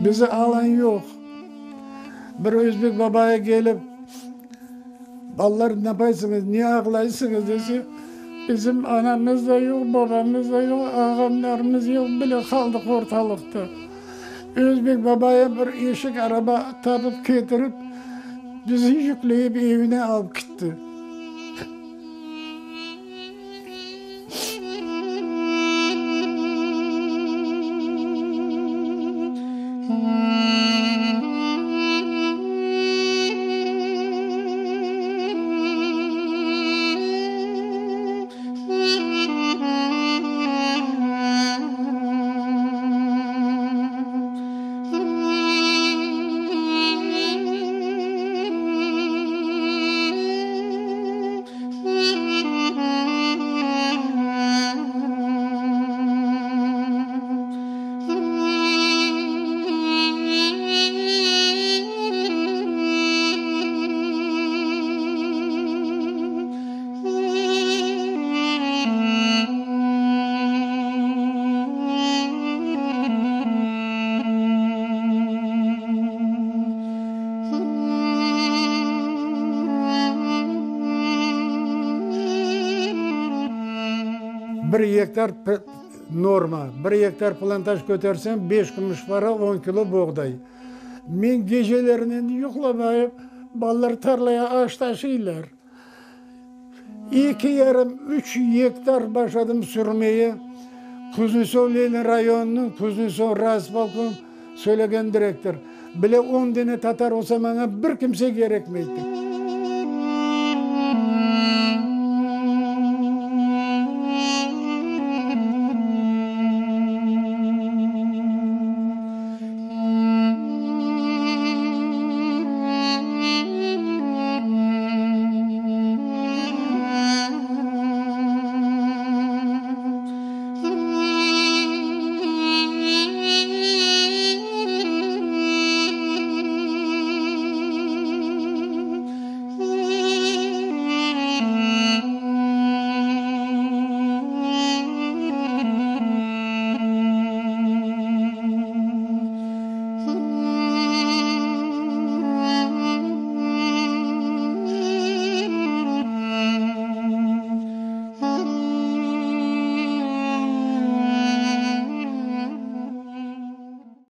Bizi alan yoq. Bir özbek babayı kelip, Balalar, napaysıñız, ne ağlaysıñız, dese, bizim anamız da yoq, babamız da yoq, ağamlarımız yoq, bile qaldıq ortalıqta. Özbek babayı bir eşek araba tapıp ketirip, bizi yükleyip evine alıp kitti. Bir gektar norma, bir gektar plantaj köterseñ, beş kümüş para, on kilo boğday. Men gecelerinen yuqlamayıp, balalar tarlaya aş taşıylar. Eki yarım, üç gektar başladım sürmeye. Kuznetsov Lenin rayonınıñ Kuznetsov rayispolkom söylegen direktor, Bile on dene tatar olsa maña bir kimse kerekmeydi.